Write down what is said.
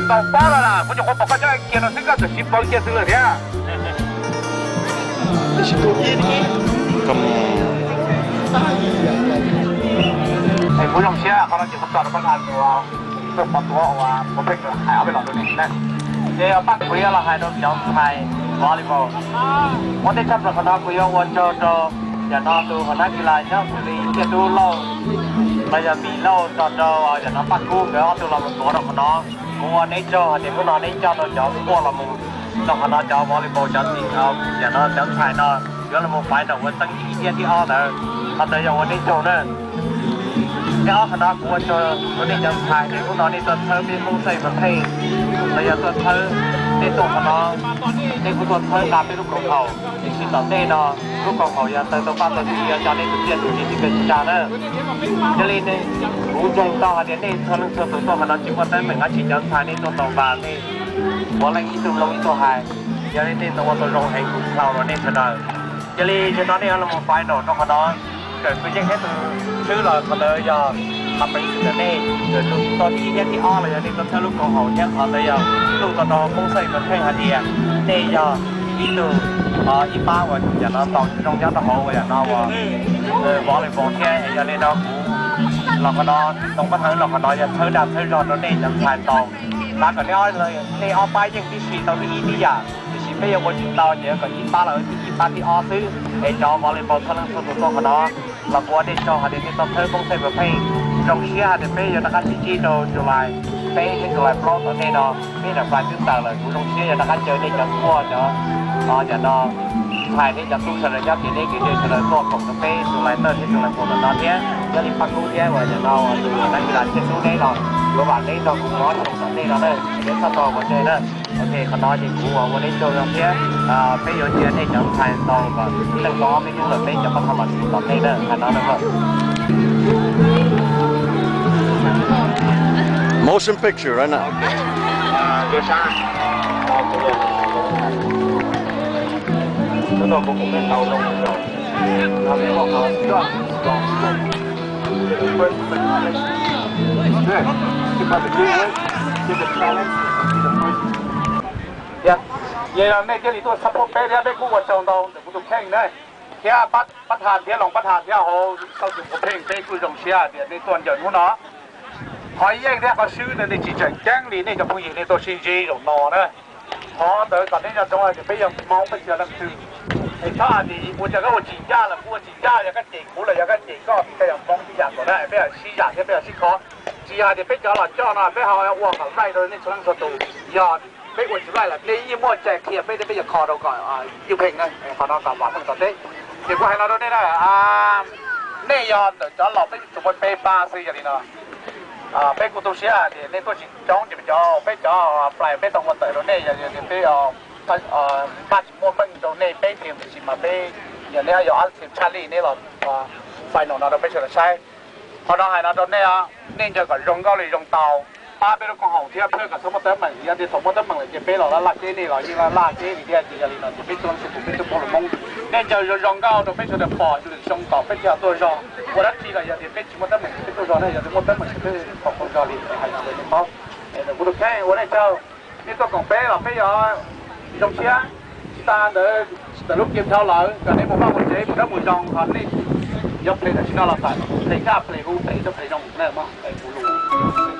Tau pab los las, kuv nyuam qhuav pom koj cov kiag no xwb koj txawm siv paws kiag xwb lawm thiab. Es kuv zoo siab qhov no ces kuv tso rau koj hais tus, tus pov tuav uas puav pheej hais ob peb lo rau nej na. Ces pab kuv yuav los hais rau cov ntxhais volleyball. Ua teb tshaj plaws qhov no kuv yuav ua tsaug rau yam no tus hua nab kis las nyob xws li Tiaj Tub Lauj los yog Mis Lauj tso rau yam no Paj Kub nkawd ob tug los mus tuav rau qhov no. Kuv ua neb tsaug hais tias hnub no neb coj tau cov quaj los mus rau qhov no cov volleyball cov, yam no cov ntxhais no yuav los mus final ua txeeb thib ib thiab thib ob ntawd, qhov ntawd yog ua neb tsaug na. Thiab ob qhov no kuv ua tsaug rau nej cov ntxhais tias hnub no nej tuaj txhawb peb Hmoob Xeej Pheej, los yog tuaj txhawb, nej tuaj qhov no, nej kuj tuaj txhawb nqa peb lub koom haum, tiam sis tom ntej no lub koom haum yog tawg tau paj tau tsi, yog cov nej tus txiaj tus ntsig tsis kawg tsis tsa na. Yog li kuv ntseeg tau hais tias nej txhua leej txhua tus tuaj qhov no tsis muaj teeb meem dab tsi, cov ntxhais nej tuaj tau npas, nej puav leej ib tug mloog ib tug hais, yog li nej tau ua tau zoo heev, kuv proud rau nej sawv daws. Yog li zaum no nej yuav los mus final rau qhov no, txawm tus yeej thiab tus swb los qhov ntawd yog qhov peev xwm ntawm nej, txawm tus tau thib ib thiab thib ob los yog nej tuaj txhawb lub koom haum thiab qhov ntawd yog luj tau rau Hmoob Xeej Pheej hais tias nej yog ib tug ib pab uas yam no tau zoo nyob rau hauv uas yam no uas volleyball thiab. Yog li no kuv los qhov no, Toom Paj Thawj los qhov no yog txhawb dag txhawb zog rau nej cov ntxhais tau. Xav kom nej ob pab yeej tib si tau thib ib tib yam, tiam sis peb yuav ua tsis tau ces kom ib pab los thib ib pab thib ob xwb. Es cov volleyball txhua leej txhua tus tuaj qhov no los kuv ua nej tsaug hais tias nej tuaj txhawb Hmoob Xeej Pheej. Zoo siab hais tias peb yuav rov qab sib ntsib rau July peb thiab July plaub tom ntej no, peb nram Fly twb tawm lawm. Kuv zoo siab yuav rov qab caw nej cov squad, cov, cov no ntxhais thiab cov tub sawv daws nyob kev deb kev ze sawv daws tuaj koom rau peb July third thiab July fourth tom no thiab. Yog li Paj Kub thiab uas yam no tus nab kis las Tiaj Tub neb los yuav vam neb nrog kuv mus ob xyoo tom ntej no na, yuav txhob tau pov tseg na. Ok, qhov no ces kuv ua neb tsaug thiab, peb yuav cia nej cov ntxhais tau kom leej tau ob peb hnub lawm peb cov pab thawj los tom ntej na, hais no na. Motion picture right now. Yog li no nej thiaj li tuaj support peb thiab peb kuj ua tsaug ntau ntawm kuv tus kheej na, thiab pab tham thiab loos pab tham thiab hauv tau tus puav pheej peb kuj zoo siab tias nej tuaj ncaws hnub no. Qhov yeej thiab qhov swb ntawd nej tsis tseem ceeb li, nej cov phooj ywg nej tuaj sib ntsib zaum no na. Qhov ntawd kom nej nco ntsoov hais tias peb yog Hmoob peb tsis yog leej twg. Es txhob hais tias ua cas koj ua tsis ncaj los kuv ua tsis ncaj, yog koj cem kuv los yog koj cem koj, koj yog Hmoob tib yam nkaus na, peb yog sib zam thiab peb yog sib kho. Tsis yog hais tias peb cov los coj no peb ho ua kom right rau nej txhua leej txhua tus. Yog peb ua tsis right los nej yeej muaj cai qhia peb thiab peb yuav kho rau kom ywj pheej na, qhov no kom vam meej tom teb. Ces kuv hais no rau nej na, nej yog ntawm cov laus peb tsuas muaj peb pab xwb, yog li no peb kuj tu siab tias nej tuaj tsis coob ces cov peb cov fly peb tau ua tawm rau nej, yog tias peb npaj tsis muaj meej rau nej peb tiag, tiam sis mas peb, yog nej yog ob txhia tshaj lij nej los final no rau peb sawv daws saib. Qhov no hais no rau nej, nej ncaws kom zoo nkauj li zoo tau, pab peb lub koom haum thiab pab kom txhob muaj teeb meem, yog tias thaum muaj teeb meem lawm ces peb los laj laj ceb, nej los yeej laj laj ceb li thiab. Ces yog li no ces peb tuaj txhua tus peb tuaj pab lus Hmoob, nej ncaws zoo zoo nkauj rau peb sawv daws pom xyoo tom peb thiaj tuaj zog. Ua dab tsi los yog tias peb tsis muaj teeb meem ces peb tuaj zog na, yog tias muaj teeb meem ces peb pom qhov zog li, hais no rau nej paub. Kuv tus kheej ua nej tsaug, nej tuaj koom peb los peb yuav zoo siab. Tsis tas ntawd, tawm lub game dhau lawm kom nej mus vaj mus tsev mus dawb mus zoo, ho nej yuav play tam sim no los tawm play kaj play huv play tuaj play zoo na, kuv lus.